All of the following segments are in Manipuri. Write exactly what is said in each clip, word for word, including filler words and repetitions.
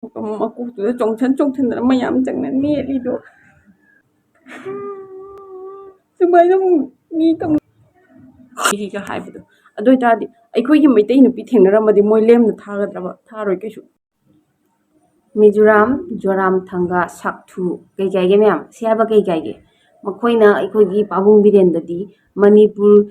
ꯃꯀꯣꯛꯇꯨꯗ ꯆꯣꯡꯊꯟ ꯆꯣꯡꯊꯟꯗꯅ ꯃꯌꯥꯝ ꯆꯪꯅ ꯅꯦꯠꯂꯤꯗꯣ꯫ ꯁꯨꯃꯥꯏꯅ ꯑꯃꯨꯛ ꯃꯤ ꯇꯧ-, ꯁꯤꯒ ꯍꯥꯏꯕꯗꯣ꯫ ꯑꯗꯨ ꯑꯣꯏꯇꯥꯔꯗꯤ ꯑꯩꯈꯣꯏꯒꯤ ꯃꯩꯇꯩ ꯅꯨꯄꯤ ꯊꯦꯡꯅꯔꯝꯃꯗꯤ ꯃꯣꯏ ꯂꯦꯝꯅ ꯊꯥꯒꯗ꯭ꯔꯕ? ꯊꯥꯔꯣꯏ ꯀꯩꯁꯨ꯫ ꯃꯤꯖꯣꯔꯥꯝ, ꯖꯣꯔꯥꯝ ꯊꯪꯒꯥ, ꯁꯛꯊꯨ, ꯀꯩ ꯀꯥꯏꯒꯦ ꯃꯌꯥꯝ? ꯁꯤ ꯍꯥꯏꯕ ꯀꯩ ꯀꯥꯏꯒꯦ? ꯃꯈꯣꯏꯅ ꯑꯩꯈꯣꯏꯒꯤ ꯄꯥꯕꯨꯡ ꯕꯤꯔꯦꯟꯗꯗꯤ ꯃꯅꯤꯄꯨꯔ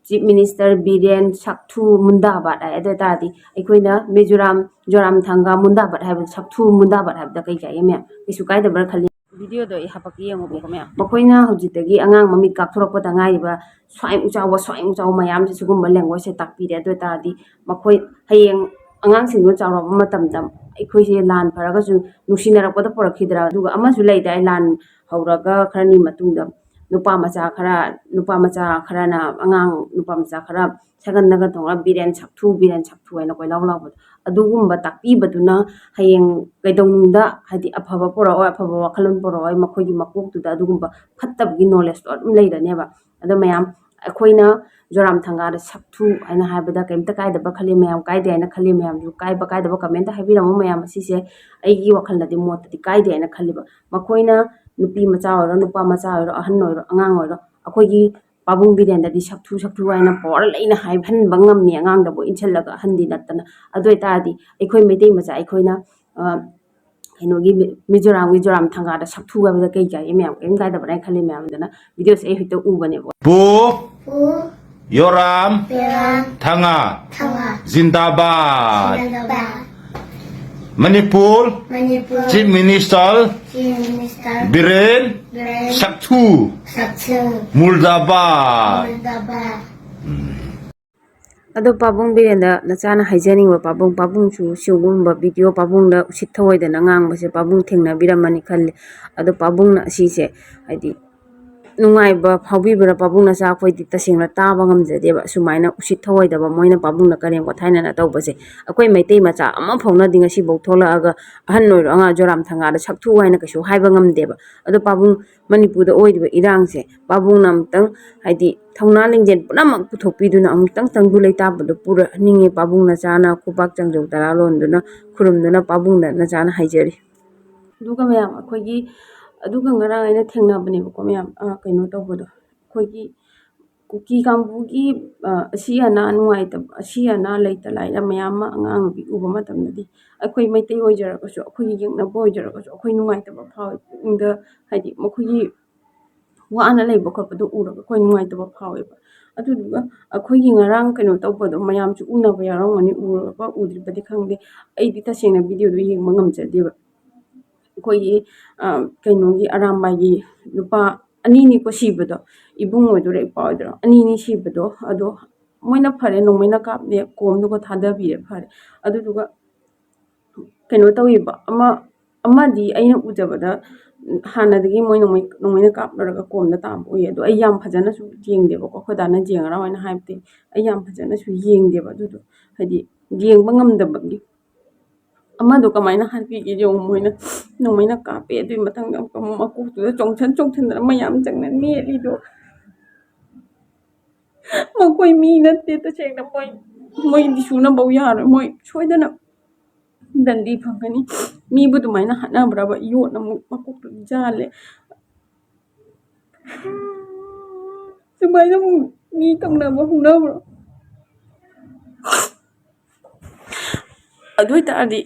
ꯆꯤꯐ ꯃꯤꯅꯤꯁꯇꯔ ꯕꯤꯔꯦꯟ ꯁꯛꯊꯨ ꯃꯨꯟꯗꯥꯕꯥꯠ ꯍꯥꯏ꯫ ꯑꯗꯨ ꯑꯣꯏꯇꯥꯔꯗꯤ ꯑꯩꯈꯣꯏꯅ ꯃꯤꯖꯣꯔꯥꯝ, ꯖꯣꯔꯥꯝ ꯊꯪꯒꯥ ꯃꯨꯟꯗꯥꯕꯥꯠ ꯍꯥꯏꯕꯗ, ꯁꯛꯊꯨ ꯃꯨꯟꯗꯥꯕꯥꯠ ꯍꯥꯏꯕꯗ ꯀꯩ ꯀꯥꯏꯒꯦ ꯃꯌꯥꯝ? ꯀꯩꯁꯨ ꯀꯥꯏꯗꯕ꯭ꯔꯥ ꯈꯜꯂꯤ꯫ ꯚꯤꯗꯤꯑꯣꯗꯣ ꯑꯩ ꯍꯥꯄꯛꯀꯦ, ꯌꯦꯡꯉꯣꯕꯀꯣ ꯃꯌꯥꯝ꯫ ꯃꯈꯣꯏꯅ ꯍꯧꯖꯤꯛꯇꯒꯤ ꯑꯉꯥꯡ ꯃꯃꯤꯠ ꯀꯥꯛꯊꯣꯔꯛꯄꯗ ꯉꯥꯏꯔꯤꯕ ꯁ꯭ꯋꯥꯏꯃꯨꯛ ꯆꯥꯎꯕ, ꯁ꯭ꯋꯥꯏꯃꯨꯛ ꯆꯥꯎꯕ ꯃꯌꯥꯝꯁꯦ ꯁꯤꯒꯨꯝꯕ ꯂꯦꯡꯒ꯭ꯋꯦꯖꯁꯦ ꯇꯥꯛꯄꯤꯔꯦ꯫ ꯑꯗꯨ ꯑꯣꯏꯇꯥꯔꯗꯤ ꯃꯈꯣꯏ ꯍꯌꯦꯡ ꯑꯉꯥꯡꯁꯤꯡꯗꯣ ꯆꯥꯎꯔꯛꯄ ꯃꯇꯝꯗ ꯑꯩꯈꯣꯏꯁꯦ ꯂꯥꯟ ꯐꯔꯒꯁꯨ ꯅꯨꯡꯁꯤꯅꯔꯛꯄꯗ ꯄꯨꯔꯛꯈꯤꯗ꯭ꯔꯥ? ꯑꯗꯨꯒ ꯑꯃꯁꯨ ꯂꯩꯗꯥꯏ, ꯂꯥꯟ ꯍꯧꯔꯒ ꯈꯔꯅꯤ ꯃꯇꯨꯡꯗ ꯅꯨꯄꯥ ꯃꯆꯥ ꯈꯔ, ꯅꯨꯄꯥ ꯃꯆꯥ ꯈꯔꯅ, ꯑꯉꯥꯡ ꯅꯨꯄꯥ ꯃꯆꯥ ꯈꯔ ꯁꯒꯟꯗꯒ ꯇꯣꯡꯉꯒ "ꯕꯤꯔꯦꯟ ꯁꯛꯊꯨ, ꯕꯤꯔꯦꯟ ꯁꯛꯊꯨ" ꯍꯥꯏꯅ ꯀꯣꯏꯂꯥꯎ ꯂꯥꯎꯕꯗꯣ, ꯑꯗꯨꯒꯨꯝꯕ ꯇꯥꯛꯄꯤꯕꯗꯨꯅ ꯍꯌꯦꯡ ꯀꯩꯗꯧꯅꯨꯡꯗ, ꯍꯥꯏꯗꯤ, ꯑꯐꯕ ꯄꯨꯔꯛꯑꯣꯏ, ꯑꯐꯕ ꯋꯥꯈꯜꯂꯣꯟ ꯄꯨꯔꯛꯑꯣꯏ, ꯃꯈꯣꯏꯒꯤ ꯃꯀꯣꯛꯇꯨꯗ ꯑꯗꯨꯒꯨꯝꯕ ꯐꯠꯇꯕꯒꯤ ꯅꯣꯂꯦꯖꯇꯣ ꯑꯗꯨꯝ ꯂꯩꯔꯅꯦꯕ꯫ ꯑꯗꯣ ꯃꯌꯥꯝ, ꯑꯩꯈꯣꯏꯅ ꯖꯣꯔꯥꯝ ꯊꯪꯒꯥꯗ ꯁꯛꯊꯨ ꯍꯥꯏꯅ ꯍꯥꯏꯕꯗ ꯀꯩꯝꯇ ꯀꯥꯏꯗꯕ꯭ꯔꯥ ꯈꯜꯂꯤ ꯃꯌꯥꯝ? ꯀꯥꯏꯗꯦ ꯍꯥꯏꯅ ꯈꯜꯂꯤ ꯃꯌꯥꯝꯁꯨ? ꯀꯥꯏꯕ ꯀꯥꯏꯗꯕ ꯀꯃꯦꯟꯇ ꯍꯥꯏꯕꯤꯔꯝꯃꯣ ꯃꯌꯥꯝ꯫ ꯑꯁꯤꯁꯦ ꯑꯩꯒꯤ ꯋꯥꯈꯜꯗꯗꯤ, ꯃꯣꯠꯇꯗꯤ ꯀꯥꯏꯗꯦ ꯍꯥꯏꯅ ꯈꯜꯂꯤꯕ꯫ ꯃꯈꯣꯏꯅ ꯅꯨꯄꯤ ꯃꯆꯥ ꯑꯣꯏꯔꯣ, ꯅꯨꯄꯥ ꯃꯆꯥ ꯑꯣꯏꯔꯣ, ꯑꯍꯟ ꯑꯣꯏꯔꯣ, ꯑꯉꯥꯡ ꯑꯣꯏꯔꯣ, ꯑꯩꯈꯣꯏꯒꯤ ꯄꯥꯕꯨꯡ ꯕꯤꯔꯦꯟꯗꯗꯤ ꯁꯛꯊꯨ ꯁꯛꯊꯨ ꯍꯥꯏꯅ ꯄꯋꯥꯔ ꯂꯩꯅ ꯍꯥꯏꯍꯟꯕ ꯉꯝꯃꯤ, ꯑꯉꯥꯡꯗꯕꯨ ꯏꯟꯁꯤꯜꯂꯒ, ꯑꯍꯟꯗꯤ ꯅꯠꯇꯅ꯫ ꯑꯗꯨ ꯑꯣꯏꯇꯥꯔꯗꯤ ꯑꯩꯈꯣꯏ ꯃꯩꯇꯩ ꯃꯆꯥ ꯑꯩꯈꯣꯏꯅ, ꯑ, ꯀꯩꯅꯣꯒꯤ ꯃꯤ-, ꯃꯤꯖꯣꯔꯥꯝꯒꯤ ꯖꯣꯔꯥꯝ ꯊꯪꯒꯥꯗ ꯁꯛꯊꯨ ꯍꯥꯏꯕꯗ ꯀꯩ ꯀꯥꯏꯒꯦ ꯃꯌꯥꯝ? ꯀꯩꯝ ꯀꯥꯏꯗꯕ꯭ꯔꯥ ꯍꯥꯏꯅ ꯈꯜꯂꯤ ꯃꯌꯥꯝ꯫ ꯑꯗꯨꯅ ꯚꯤꯗꯤꯑꯣꯁꯦ ꯑꯩ ꯍꯦꯛꯇ ꯎꯕꯅꯦꯕ꯫ ꯄꯨ ꯄꯨ ꯌꯣꯔꯥꯝ ꯌꯣꯔꯥꯝ ꯊꯪꯒꯥ ꯊꯪꯒꯥ ꯖꯤꯟꯗꯥꯕꯥꯗ꯫ ꯖꯤꯟꯗꯥꯕꯥꯗ꯫ Manipur Manipur chief minister chief minister Biren Biren ꯁꯛꯊꯨ ꯁꯛꯊꯨ ꯃꯨꯔꯗꯥꯕꯥꯗ꯫ ꯃꯨꯔꯗꯥꯕꯥꯗ꯫ ꯎꯝ꯫ ꯑꯗꯣ ꯄꯥꯕꯨꯡ ꯕꯤꯔꯦꯟꯗ ꯅꯆꯥꯅ ꯍꯥꯏꯖꯅꯤꯡꯕ, ꯄꯥꯕꯨꯡ, ꯄꯥꯕꯨꯡꯁꯨ ꯁꯤꯒꯨꯝꯕ ꯚꯤꯗꯤꯑꯣ ꯄꯥꯕꯨꯡꯗ ꯎꯁꯤꯠ ꯊꯑꯣꯏꯗꯅ ꯉꯥꯡꯕꯁꯦ ꯄꯥꯕꯨꯡ ꯊꯦꯡꯅꯕꯤꯔꯝꯃꯅꯤ ꯈꯜꯂꯤ꯫ ꯑꯗꯣ ꯄꯥꯕꯨꯡꯅ ꯑꯁꯤꯁꯦ, ꯍꯥꯏꯗꯤ, ꯅꯨꯡꯉꯥꯏꯕ ꯐꯥꯎꯕꯤꯕ꯭ꯔꯥ ꯄꯥꯕꯨꯡ ꯅꯆꯥ? ꯑꯩꯈꯣꯏꯗꯤ ꯇꯁꯦꯡꯅ ꯇꯥꯕ ꯉꯝꯖꯗꯦꯕ, ꯁꯨꯃꯥꯏꯅ ꯎꯁꯤꯠ ꯊꯑꯣꯏꯗꯕ ꯃꯣꯏꯅ ꯄꯥꯕꯨꯡꯅ ꯀꯔꯦꯝ ꯀꯊꯥꯏꯅꯅ ꯇꯧꯕꯁꯦ꯫ ꯑꯩꯈꯣꯏ ꯃꯩꯇꯩ ꯃꯆꯥ ꯑꯃ ꯐꯥꯎꯅꯗꯤ ꯉꯁꯤꯐꯥꯎ ꯊꯣꯛꯂꯛꯑꯒ ꯑꯍꯟ ꯑꯣꯏꯔꯣ ꯑꯉꯥꯡ ꯖꯣꯔꯥꯝ ꯊꯪꯒꯥꯗ ꯁꯛꯊꯨ ꯍꯥꯏꯅ ꯀꯩꯁꯨ ꯍꯥꯏꯕ ꯉꯝꯗꯦꯕ꯫ ꯑꯗꯣ ꯄꯥꯕꯨꯡ, ꯃꯅꯤꯄꯨꯔꯗ ꯑꯣꯏꯔꯤꯕ ꯏꯔꯥꯡꯁꯦ ꯄꯥꯕꯨꯡꯅ ꯑꯃꯨꯛꯇꯪ, ꯍꯥꯏꯗꯤ ꯊꯧꯅꯥ ꯂꯤꯡꯖꯦꯜ ꯄꯨꯝꯅꯃꯛ ꯄꯨꯊꯣꯛꯄꯤꯗꯨꯅ ꯑꯃꯨꯛꯇꯪ ꯇꯪꯗꯨ ꯂꯩꯇꯥꯕꯗꯣ ꯄꯨꯔꯛꯍꯟꯅꯤꯡꯉꯤ꯫ ꯄꯥꯕꯨꯡ ꯅꯆꯥꯅ ꯈꯨꯕꯥꯛ ꯆꯥꯡꯖꯧ ꯇꯔꯥ ꯂꯣꯟꯗꯨꯅ ꯈꯨꯔꯨꯝꯗꯨꯅ ꯄꯥꯕꯨꯡꯗ ꯅꯆꯥꯅ ꯍꯥꯏꯖꯔꯤ꯫ ꯑꯗꯨꯒ ꯃꯌꯥꯝ ꯑꯩꯈꯣꯏꯒꯤ, ꯑꯗꯨꯒ ꯉꯔꯥꯡ ꯑꯩꯅ ꯊꯦꯡꯅꯕꯅꯦꯕꯀꯣ ꯃꯌꯥꯝ, ꯑ, ꯀꯩꯅꯣ ꯇꯧꯕꯗꯣ, ꯑꯩꯈꯣꯏꯒꯤ ꯀꯨꯀꯤ ꯀꯥꯡꯕꯨꯒꯤ, ꯑ, ꯑꯁꯤ ꯑꯅꯥ ꯅꯨꯡꯉꯥꯏꯇꯕ, ꯑꯁꯤ ꯑꯅꯥ ꯂꯩꯇ ꯂꯥꯏꯔ ꯃꯌꯥꯝ ꯑꯃ ꯑꯉꯥꯡ ꯅꯨꯄꯤ ꯎꯕ ꯃꯇꯝꯗꯗꯤ ꯑꯩꯈꯣꯏ ꯃꯩꯇꯩ ꯑꯣꯏꯖꯔꯒꯁꯨ, ꯑꯩꯈꯣꯏꯒꯤ ꯌꯦꯛꯅꯕ ꯑꯣꯏꯖꯔꯒꯁꯨ ꯑꯩꯈꯣꯏ ꯅꯨꯡꯉꯥꯏꯇꯕ ꯐꯥꯎꯋꯦ꯫ ꯄꯨꯛꯅꯤꯡꯗ ꯍꯥꯏꯗꯤ ꯃꯈꯣꯏꯒꯤ ꯋꯥꯅ ꯂꯩꯕ ꯈꯣꯠꯄꯗꯣ ꯎꯔꯒ ꯑꯩꯈꯣꯏ ꯅꯨꯡꯉꯥꯏꯇꯕ ꯐꯥꯎꯋꯦꯕ꯫ ꯑꯗꯨꯗꯨꯒ ꯑꯩꯈꯣꯏꯒꯤ ꯉꯔꯥꯡ ꯀꯩꯅꯣ ꯇꯧꯕꯗꯣ ꯃꯌꯥꯝꯁꯨ ꯎꯅꯕ ꯌꯥꯎꯔꯝꯒꯅꯤ, ꯎꯔꯕ ꯎꯗ꯭ꯔꯤꯕꯗꯤ ꯈꯪꯗꯦ꯫ ꯑꯩꯗꯤ ꯇꯁꯦꯡꯅ ꯚꯤꯗꯤꯑꯣꯗꯣ ꯌꯦꯡꯕ ꯉꯝꯖꯗꯦꯕ꯫ ꯑꯩꯈꯣꯏꯒꯤ, ꯑ, ꯀꯩꯅꯣꯒꯤ ꯑꯔꯥꯝꯕꯥꯏꯒꯤ ꯅꯨꯄꯥ ꯑꯅꯤꯅꯤꯀꯣ ꯁꯤꯕꯗꯣ, ꯏꯕꯨꯡ ꯑꯣꯏꯗꯣꯏꯔꯥ ꯏꯄ꯭ꯋꯥ ꯑꯣꯏꯗꯣꯏꯔꯥ, ꯑꯅꯤꯅꯤ ꯁꯤꯕꯗꯣ, ꯑꯗꯣ ꯃꯣꯏꯅ ꯐꯔꯦ, ꯅꯣꯡꯃꯩꯅ ꯀꯥꯞꯂꯦ, ꯀꯣꯝꯗꯨꯒ ꯊꯥꯗꯕꯤꯔꯦ, ꯐꯔꯦ꯫ ꯑꯗꯨꯗꯨꯒ ꯀꯩꯅꯣ ꯇꯧꯋꯦꯕ ꯑꯃ, ꯑꯃꯗꯤ ꯑꯩꯅ ꯎꯖꯕꯗ ꯍꯥꯟꯅꯗꯒꯤ ꯃꯣꯏ ꯅꯣꯡꯃꯩ, ꯅꯣꯡꯃꯩꯅ ꯀꯥꯞꯅꯔꯒ ꯀꯣꯝꯗ ꯇꯥꯕ ꯎꯏ꯫ ꯑꯗꯣ ꯑꯩ ꯌꯥꯝ ꯐꯖꯅꯁꯨ ꯌꯦꯡꯗꯦꯕꯀꯣ, ꯑꯩꯈꯣꯏ ꯗꯥꯅ ꯌꯦꯡꯉꯔꯥꯎ ꯍꯥꯏꯅ ꯍꯥꯏꯕꯗꯤ ꯑꯩ ꯌꯥꯝ ꯐꯖꯅꯁꯨ ꯌꯦꯡꯗꯦꯕ꯫ ꯑꯗꯨꯗꯣ ꯍꯥꯏꯗꯤ ꯌꯦꯡꯕ ꯉꯝꯗꯕꯒꯤ ꯑꯃꯗꯣ ꯀꯃꯥꯏꯅ ꯍꯥꯠꯄꯤꯒꯦ ꯌꯦꯡꯉꯨ꯫ ꯃꯣꯏꯅ ꯅꯣꯡꯃꯩꯅ ꯀꯥꯞꯄꯦ, ꯑꯗꯨꯒꯤ ꯃꯊꯪꯗ ꯑꯃꯨꯛꯀ ꯑꯃꯨꯛ ꯃꯀꯣꯛꯇꯨꯗ ꯆꯣꯡꯁꯟ ꯆꯣꯡꯁꯟꯗꯅ ꯃꯌꯥꯝ ꯆꯪꯅ ꯅꯦꯠꯂꯤꯗꯣ꯫ ꯃꯈꯣꯏ ꯃꯤ ꯅꯠꯇꯦ ꯇꯁꯦꯡꯅ꯫ ꯃꯣꯏ, ꯃꯣꯏꯗꯤ ꯁꯨꯅꯐꯧ ꯌꯥꯔꯣꯏ꯫ ꯃꯣꯏ ꯁꯣꯏꯗꯅ ꯗꯟꯗꯤ ꯐꯪꯒꯅꯤ꯫ ꯃꯤꯕꯨ ꯑꯗꯨꯃꯥꯏꯅ ꯍꯥꯠꯅꯕ꯭ꯔꯕ? ꯌꯣꯠꯅ ꯑꯃꯨꯛ ꯃꯀꯣꯛꯇ ꯖꯥꯜꯂꯦ꯫ ꯁꯨꯃꯥꯏꯅ ꯑꯃꯨꯛ ꯃꯤ ꯇꯧꯅꯕ ꯍꯧꯅꯕ꯭ꯔꯣ? ꯑꯗꯨ ꯑꯣꯏꯇꯥꯔꯗꯤ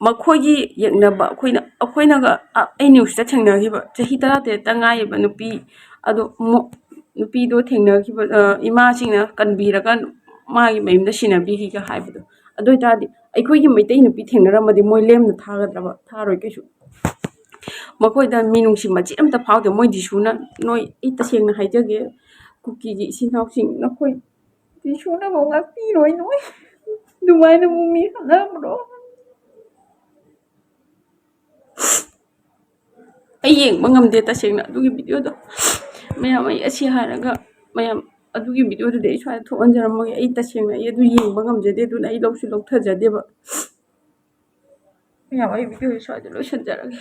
ꯃꯈꯣꯏꯒꯤ ꯌꯦꯛꯅꯕ, ꯑꯩꯈꯣꯏꯅ, ꯑꯩꯈꯣꯏꯅꯒ, ꯑ, ꯑꯩ ꯅ꯭ꯌꯨꯁꯇ ꯊꯦꯡꯅꯈꯤꯕ ꯆꯍꯤ ꯇꯔꯥꯇꯔꯦꯠꯇ ꯉꯥꯏꯔꯤꯕ ꯅꯨꯄꯤ ꯑꯗꯣ, ꯃꯣ-, ꯅꯨꯄꯤꯗꯣ ꯊꯦꯡꯅꯈꯤꯕ, ꯑ, ꯏꯃꯥꯁꯤꯡꯅ ꯀꯟꯕꯤꯔꯒ ꯃꯥꯒꯤ ꯃꯌꯨꯝꯗ ꯁꯤꯟꯅꯕꯤꯈꯤꯒ ꯍꯥꯏꯕꯗꯣ꯫ ꯑꯗꯨ ꯑꯣꯏꯇꯥꯔꯗꯤ ꯑꯩꯈꯣꯏꯒꯤ ꯃꯩꯇꯩ ꯅꯨꯄꯤ ꯊꯦꯡꯅꯔꯝꯃꯗꯤ ꯃꯣꯏ ꯂꯦꯝꯅ ꯊꯥꯒꯗ꯭ꯔꯕ? ꯊꯥꯔꯣꯏ ꯀꯩꯁꯨ꯫ ꯃꯈꯣꯏꯗ ꯃꯤꯅꯨꯡꯁꯤ ꯃꯆꯦꯠ ꯑꯝꯇ ꯐꯥꯎꯗꯦ꯫ ꯃꯣꯏ ꯖꯤꯁꯨꯅ, ꯅꯣꯏ, ꯑꯩ ꯇꯁꯦꯡꯅ ꯍꯥꯏꯖꯒꯦ, ꯀꯨꯀꯤꯒꯤ ꯏꯆꯤꯟ ꯏꯅꯥꯎꯁꯤꯡ, ꯅꯈꯣꯏ ꯖꯤꯁꯨꯅꯐꯥꯎ ꯉꯥꯛꯄꯤꯔꯣꯏ ꯅꯣꯏ꯫ ꯑꯗꯨꯃꯥꯏꯅꯕꯨ ꯃꯤ ꯈꯠꯅꯕ꯭ꯔꯣ? ꯑꯩ ꯌꯦꯡꯕ ꯉꯝꯗꯦ ꯇꯁꯦꯡꯅ ꯑꯗꯨꯒꯤ ꯚꯤꯗꯤꯑꯣꯗꯣ꯫ ꯃꯌꯥꯝ, ꯑꯩ ꯑꯁꯤ ꯍꯥꯏꯔꯒ, ꯃꯌꯥꯝ, ꯑꯗꯨꯒꯤ ꯚꯤꯗꯤꯑꯣꯗꯨꯗꯤ ꯑꯩ ꯁ꯭ꯋꯥꯏꯗ ꯊꯣꯛꯍꯟꯖꯔꯝꯃꯒꯦ꯫ ꯑꯩ ꯇꯁꯦꯡꯅ ꯑꯩ ꯑꯗꯨ ꯌꯦꯡꯕ ꯉꯝꯖꯗꯦ, ꯑꯗꯨꯅ ꯑꯩ ꯂꯧꯁꯨ ꯂꯧꯊꯖꯗꯦꯕ꯫ ꯃꯌꯥꯝ, ꯑꯩ ꯚꯤꯗꯤꯑꯣꯁꯦ ꯁ꯭ꯋꯥꯏꯗ ꯂꯣꯏꯁꯤꯟꯖꯔꯒꯦ꯫